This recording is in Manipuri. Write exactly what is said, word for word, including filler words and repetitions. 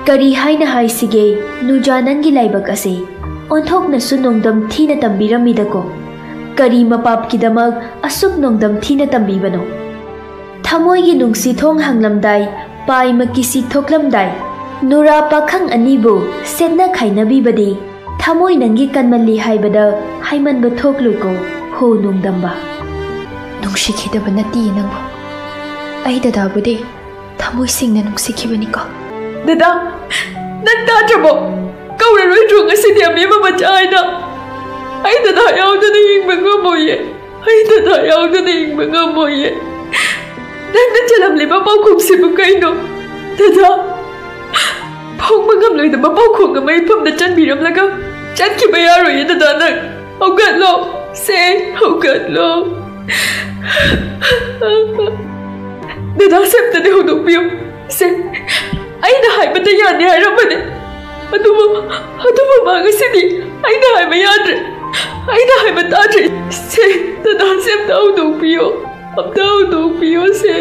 ꯀꯔꯤ ꯍꯥꯏꯅ ꯍꯥꯏꯁꯤꯒꯦ, ꯅꯨꯖꯥ, ꯅꯪꯒꯤ ꯂꯥꯏꯕꯛ ꯑꯁꯦ ꯑꯣꯟꯊꯣꯛꯅꯁꯨ ꯅꯣꯡꯗꯝ ꯊꯤꯅ ꯇꯝꯕꯤꯔꯝꯃꯤꯗꯀꯣ꯫ ꯀꯔꯤ ꯃꯄꯥꯞꯀꯤꯗꯃꯛ ꯑꯁꯨꯛ ꯅꯣꯡꯗꯝ ꯊꯤꯅ ꯇꯝꯕꯤꯕꯅꯣ? ꯊꯃꯣꯏꯒꯤ ꯅꯨꯡꯁꯤ ꯊꯣꯡ ꯍꯥꯡꯂꯝꯗꯥꯏ, ꯄꯥꯏꯃ ꯀꯤꯁꯤ ꯊꯣꯛꯂꯝꯗꯥꯏ, ꯅꯨꯔꯥ ꯄꯥꯈꯪ ꯑꯅꯤꯕꯨ ꯁꯦꯠꯅ ꯈꯥꯏꯅꯕꯤꯕꯗꯤ ꯊꯃꯣꯏ ꯅꯪꯒꯤ ꯀꯟꯃꯜꯂꯤ ꯍꯥꯏꯕꯗ ꯍꯥꯏꯃꯟꯕ ꯊꯣꯛꯂꯣꯏꯀꯣ, ꯍꯣ ꯅꯣꯡꯗꯝꯕ꯫ ꯅꯨꯡꯁꯤꯈꯤꯗꯕ ꯅꯠꯇꯤꯌꯦ ꯅꯪꯕꯨ꯫ ꯑꯩ ꯗꯗꯥꯕꯨꯗꯤ ꯊꯃꯣꯏ ꯁꯦꯡꯅ ꯅꯨꯡꯁꯤꯈꯤꯕꯅꯤꯀꯣ꯫ ꯗꯗꯥ, ꯅꯪ ꯇꯥꯗ꯭ꯔꯕꯣ? ꯀꯧꯔꯔꯣꯏꯗ꯭ꯔꯣ ꯉꯁꯤꯗꯤ ꯑꯃꯦꯝꯕ ꯃꯆꯥ ꯍꯥꯏꯅ? ꯑꯩ ꯗꯗꯥ ꯌꯥꯎꯗꯅ ꯍꯤꯡꯕ ꯉꯝꯃꯣꯏꯌꯦ꯫ ꯑꯩ ꯗꯗꯥ ꯌꯥꯎꯗꯅ ꯍꯤꯡꯕ ꯉꯝꯃꯣꯏꯌꯦ꯫ ꯅꯪꯅ ꯆꯦꯜꯂꯝꯂꯤꯕ ꯄꯥꯎꯈꯨꯝꯁꯤꯕꯨ ꯀꯩꯅꯣ? ꯗꯗꯥ, ꯐꯣꯡꯕ ꯉꯝꯂꯣꯏꯗꯕ ꯄꯥꯎꯈꯨꯝ ꯑꯃ ꯏꯐꯝꯗ ꯆꯟꯕꯤꯔꯝꯂꯒ ꯆꯠꯈꯤꯕ ꯌꯥꯔꯣꯏꯌꯦ ꯗꯗꯥ ꯅꯪ꯫ ꯍꯧꯒꯠꯂꯣ, ꯁꯦ, ꯍꯧꯒꯠꯂꯣ꯫ ꯗꯗꯥ ꯁꯦꯝꯇꯗꯤ ꯍꯧꯗꯣꯛꯄꯤꯌꯨ꯫ ꯁꯦ, ꯑꯩꯅ ꯍꯥꯏꯕꯗ ꯌꯥꯅꯤ ꯍꯥꯏꯔꯝꯕꯅꯦ꯫ ꯑꯗꯨꯕꯨ, ꯑꯗꯨꯕꯨ ꯃꯥ ꯉꯁꯤꯗꯤ ꯑꯩꯅ ꯍꯥꯏꯕ ꯌꯥꯗ꯭ꯔꯦ꯫ ꯑꯩꯅ ꯍꯥꯏꯕ ꯇꯥꯗ꯭ꯔꯦ꯫ ꯁꯦ, ꯗꯗꯥꯁꯦ ꯑꯝꯇ ꯍꯧꯗꯣꯛꯄꯤꯌꯣ꯫ ꯑꯝꯇ ꯍꯧꯗꯣꯛꯄꯤꯌꯣ, ꯁꯦ꯫